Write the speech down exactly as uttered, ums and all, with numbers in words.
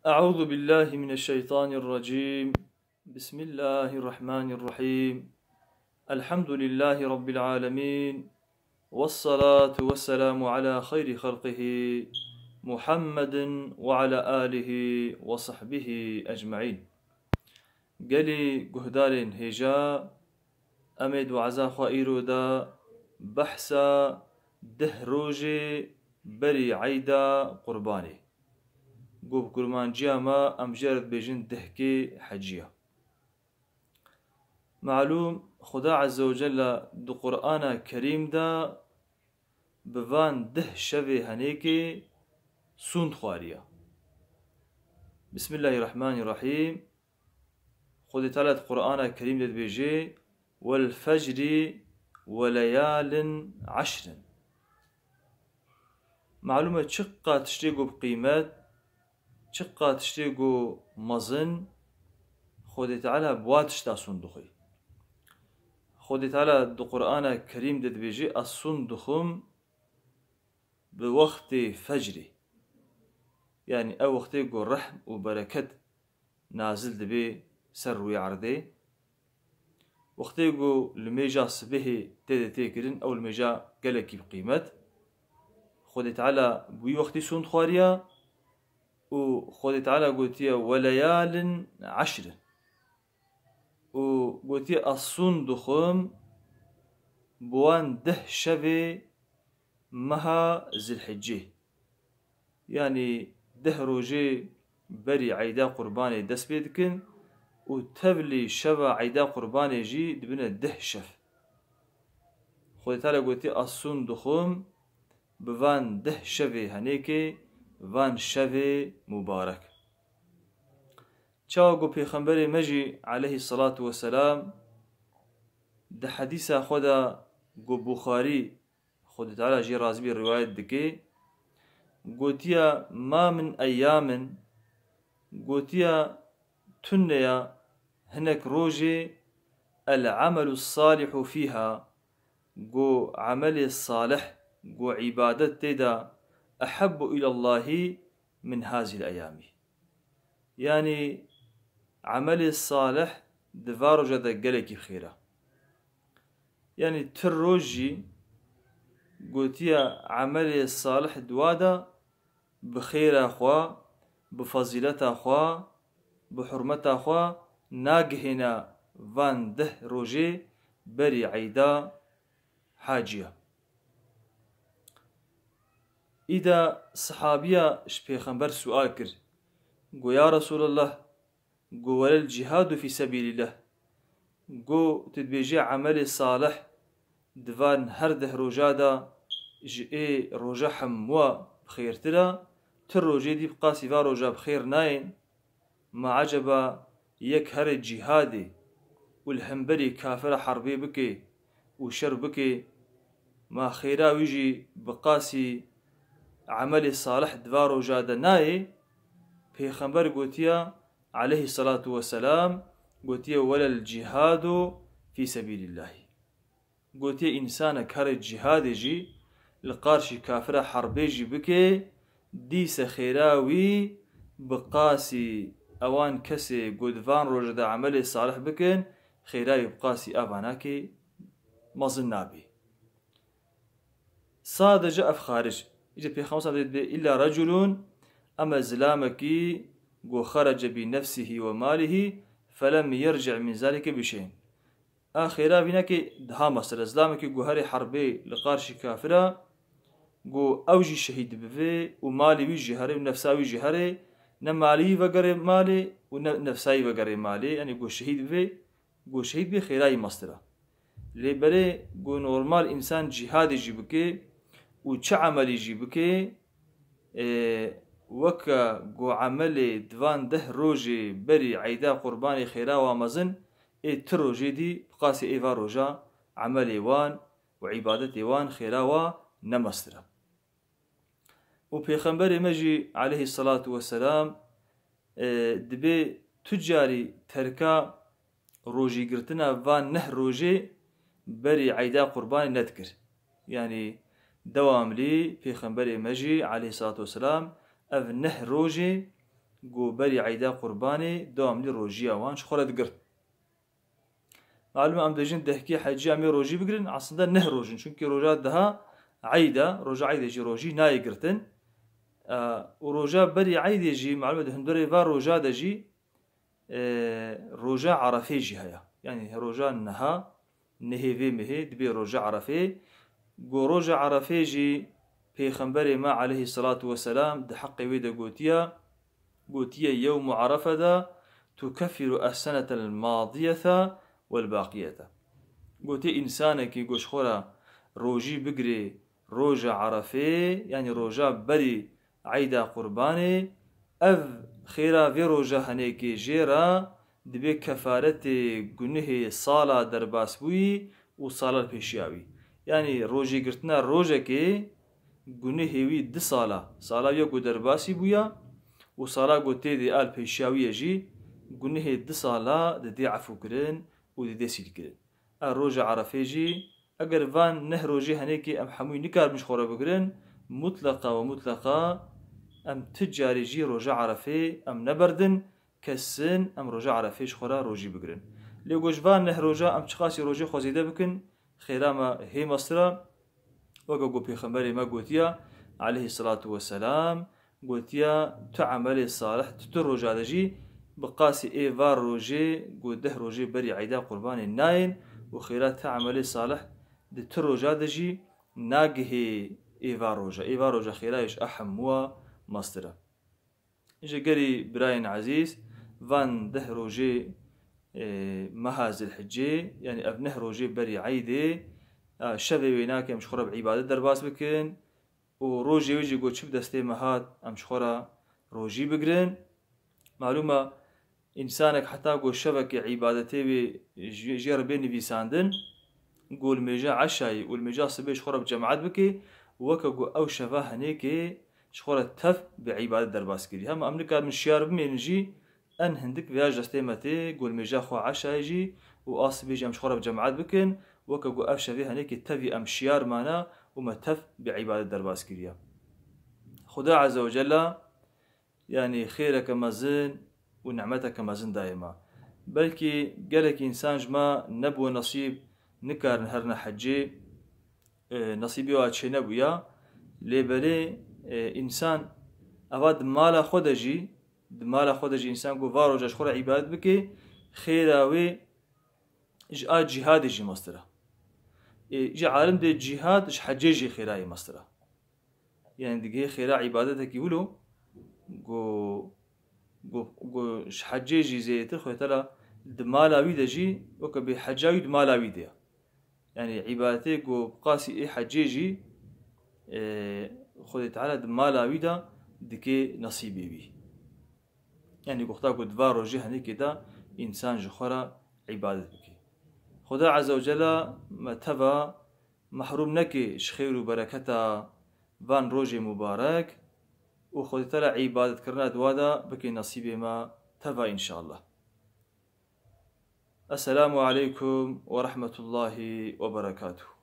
أعوذ بالله من الشيطان الرجيم. بسم الله الرحمن الرحيم. الحمد لله رب العالمين. والصلاة والسلام على خير خلقه محمد وعلى آله وصحبه أجمعين. Gelî guhdarên hêja, em ê di waza xwe îro de behsa deh rojê berî eyda Qurbanê, ku bi kurmanciya me em jê re dibêjin dehkê heciya. Malûm, Xuda Azze ve Celle di Qur'ana Kerîm de bi van deh şevê henêkê sûnd xwariya. Bismillahirrahmanirrahîm. Xwedê Teala di Qur'ana Kerîm de dibêje, "Wel fecri we leyalin eşrin." Malûm e, çiqa tiştê ku bi qîmet, çiqa tiştê ku mezin, Xwedê Teala bi wa tişta sûnd dixwe. Xwedê Teala di Qur'ana Kerîm de dibêje, "Ez sûnd dixwim bi wextê fecrê." Yanî ew wextê ku rehm û bereket nazil dibe ser rûyê erdê. Wextê ku limêja sibehê tê de tê kirin, ew limêja gelekî bi qîmet. Xwedê Teala bi wî wextî sûnd xwariya û Xwedê Teala gotiye, "Weleyalin eşrin." Û gotiye, "Ez sûnd dixwim bi wan deh şevê meha Zilhicê." Yanî deh rojê berî eyda Qurbanê dest pê dikin û tevlî şeva eyda Qurbanê jî dibine deh şev. Xwedê Teala gotiye, "Ez sûnd dixwim bi van deh şevê henêkê, van şevê mubarek." Çawa ku Pêxemberê me jî aleyhî selatu weselam di hedîsa xwe de ku Buxarî, Xwedê Teala jê razî bî, rîwayet dike, gotiya, "Ma min eyyamin", gotiya, "Tune ya hinek rojê, el amelu salihu fîha", ku emelê salih, ku îbadet tê de, "ehebbu îlallahî min hazîl eyamî." Yanî emelê salih di va roja de gelekî xêr e. Yanî ti roj jî gotiye emelê salih di wa de bi xêra xwe, bi fezîleta xwe, bi hurmeta xwe nagihêne van deh rojê berî eyda haciya. Îda sihabiya ji Pêxember sual kir, got, "Ya Resulallah, got, welel cihadu fî sebîlillah." Got, "Tu dibêjî emelê salih di van her deh roja de ji ê roja hemûa bi xêrtir e, ti rojê dî bi qasî va roja bi xêr nayên. Ma eceba yek here cîhadê û li hemberî kafira herbê bike û şer bike, ma xêra wî jî bi qasî emelê salih di va roja de nayê?" Pêxember gotiya, aleyhî selatu weselam, gotiye, "Welel cîhadu fî sebîlillahî." Gotiye, însanek here cîhadê jî li qarşî kafira herbê jî bike, dîse xêra wî bi qasî ewan kesê ku di van rojê de emelê salih bikin, xêra wî bi qasî avanakê mezin nabê. Sadece ev xaric. Îca Pêxember sallallahu aleyhi ve sellem dibê, "Îlla reculun", ema zilamekî ku xerece bi nefsihî ve malihî felem yerci min zalike bi şeyin. A xêra vînekê daha mesele. Zilamekî ku herê herbê li qarşî kafira, ku ew jî şehîd bibe û malê wî jî herê û nefsa wî jî herê, ne malî wî vegerê malê û ne nefsa wî vegerê malê, yanî ku şehîd bibe, ku şehîd bê xêra wî mestir e. Lê berê ku normal însan cîhadê jî bike û çi emelî jî bike, ê, weke ku emelê di van deh rojê berî eyda Qurbanê xêra wa mezin, ê ti rojê dî bi qasî ê va roja emelê wan û îbadetê wan xêra wa ne mestir e. Û Pêxemberê me jî aleyhî selatu weselam, e, dibê tu carî terka rojîgirtina van neh rojê berî eyda Qurbanê nedikir. Yanî dewamlî Pêxemberê me jî aleyhî selatu weselam ev neh rojê ku berî eyda qurbanê dewamlî rojiya wan ji xwe re digirt. Malum e, em dibêjin dehkê hecî em ê rojî bigirin, aslında neh roj in. Çunkî roja deha eyd e, roja eydê jî rojî nayê girtin. E, û roja berî eydê jî, malum e, di hundirê va roja de jî, e, roja Erefê jî heye. Yanî roja niha, nehê vê mehê, dibê roja Erefê. Ku roja Erefê jî Pêxemberê me aleyhisselatu vesselam di heqê wê de gotiye, gotiye, "Yewmu Arefete tukeffiru es-senetel madiyete wel baqiyete." Gotiye, însanekî ku ji xwe re rojî bigirê roja Erefê, yanî roja berî eyda qurbanê, ev xêra vê roja henêkê jê re dibe kefaretê gunihê sala derbasbûyî û sala pêşiya wî. Yanî rojêgirtina rojekê gunihê wî di sala, sala wî ya ku derbasî bûya û sala ku tê de a li pêşiya wî ye jî, gunihê di sala didê efûkirin û didê sîlkirin. A roja Erefê jî, eger van neh rojê henêkê em hemûyî nikarin ji xwe re bigirin, mutleqa we mutleqa em ti carî jî roja Erefê em neberdin, kesin em roja Erefê ji xwe re rojî bigirin. Lê ku ji van neh roja em çiqasî rojê xwe zêde bikin, xêra me hê mestir e. Weke ku Pêxemberê me gotiya, aleyhisselatu vesselam, gotiya, "Tu emelê salih di tu roja de jî bi qasî ê va rojê ku deh rojê berî eyda qurbanê nayên û xêra tu emelê salih di tu roja de jî nagihê ê va roja. Ê va roja xêra ji a hemûa mestir e." Ji gerî birayên ezîz, van deh rojê, e, meha Zilhicê, yanî ev neh rojê berî eydê, a, şevê wê nake em ji xwe re bi îbadet derbas bikin û rojê wê jî ku çi bi destê me hat, em ji xwe re rojî bigirin. Malûm e, însanek heta ku şevekê îbadetê wê ji, jê re bê nivîsandin, ku li mêja eşayê û li mêja sibê ji xwe re bi cemaet bike, weke ku ew şeva henêkê ji xwe re tev bi îbadet derbas kirî. Hema em nikarin şiyar bimênin jî, en hindik vêya ji destê me tê, ku li mêja xwe eşayê jî û a sibê jî em ji xwe re bi cemaet bikin, weke ku ev şevê henêkê tevî em şiyar mane û me tev bi îbadet derbas kiriye. Xuda Azze ve Celle, yanî xêreke mezin û nimeteke mezin dayê me. Belkî gelek însan ji me nebû nesîb, nikarin herine hecê, e, nesîbê wa çênebûya. Lê belê, e, însan eva di mala xwe de jî, di mala xwe de jî însan ku va roja ji xwe re îbadet bike, xêra wê ji a cîhadê jî mestir e. Ê, ji alim dê cîhad ji hecê jî xêra yê mestir e. Yanî digihê xêra îbadetekî wilo ku, ku, ku ji hecê jî zêdetir Xwedê Teala di mala wî de jî weke bê heca wî di mala wî de ye. Yanî îbadetê ku bi qasî ê hecê jî, e, Xwedê Teala di mala wî de dike nesîbê wî. Yanî guhta ku di va rojê henekê de însan ji xwe re îbadet bike. Xuda Azze ve Celle me teva mehrûm neke ji xêr û bereketa van rojê mubarek û Xwedê Teala îbadetkirina di wa de bike nesîbê me teva înşallah. Esselamu aleykum ve rahmetullahi ve berekatuhu.